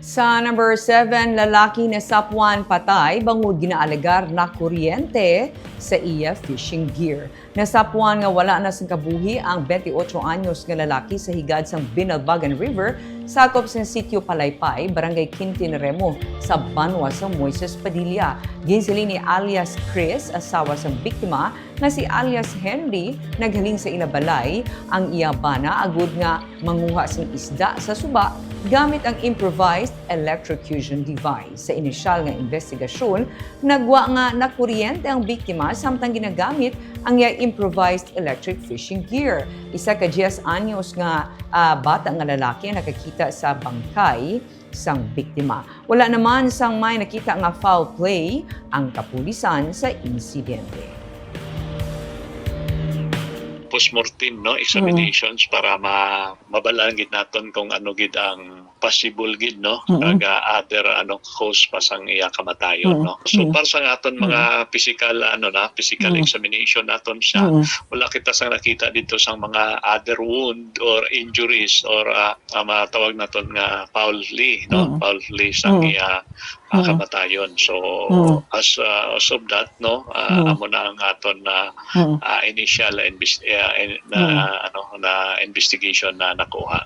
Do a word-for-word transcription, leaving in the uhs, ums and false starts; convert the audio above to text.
Sa number seven, lalaki nasapwan patay bangod ginaalegar nakuryente sa iya fishing gear. Nasapwan nga wala na sang kabuhi ang twenty-eight anyos nga lalaki sa higad sang Binalbagan River, sakop sang Sitio Palaypay, Barangay Quintin Remo, sa banwa sa Moises Padilla. Ginsiling ni alias Chris, asawa sang biktima, nga si alias Henry, naghalin sa ila balay ang iya bana agud nga manguha sing isda sa suba gamit ang improvised electrocution device. Sa inisyal nga investigasyon, nagwa nga nakuryente ang biktima samtang ginagamit ang iya improvised electric fishing gear. Isa ka diyes anyos nga, ah, bata nga lalaki ang nakakita sa bangkay sang biktima. Wala naman sang may nakita nga foul play ang kapulisan sa insidente. Postmortem, no, examinations para ma-, mabalaan gid naton kung ano gid ang possible gid, no, Mm. kag, ah, other, ano, cause pa sang iya kamatayon, Mm. no. So, Mm. para sa aton Mm. mga physical, ano na, physical Mm. examination naton siya, Mm. wala kita sang nakita dito sang mga other wound or injuries or, ah, ah, matawag naton nga foully, no, Mm. foully sang Mm. iya, ah, Mm. kamatayon. So, Mm. as, ah, as of that, no, ah, Mm. amo na ang aton na, Mm. ah, initial na invest-, ah, in-, na, Mm. ano, na investigation na nakuha.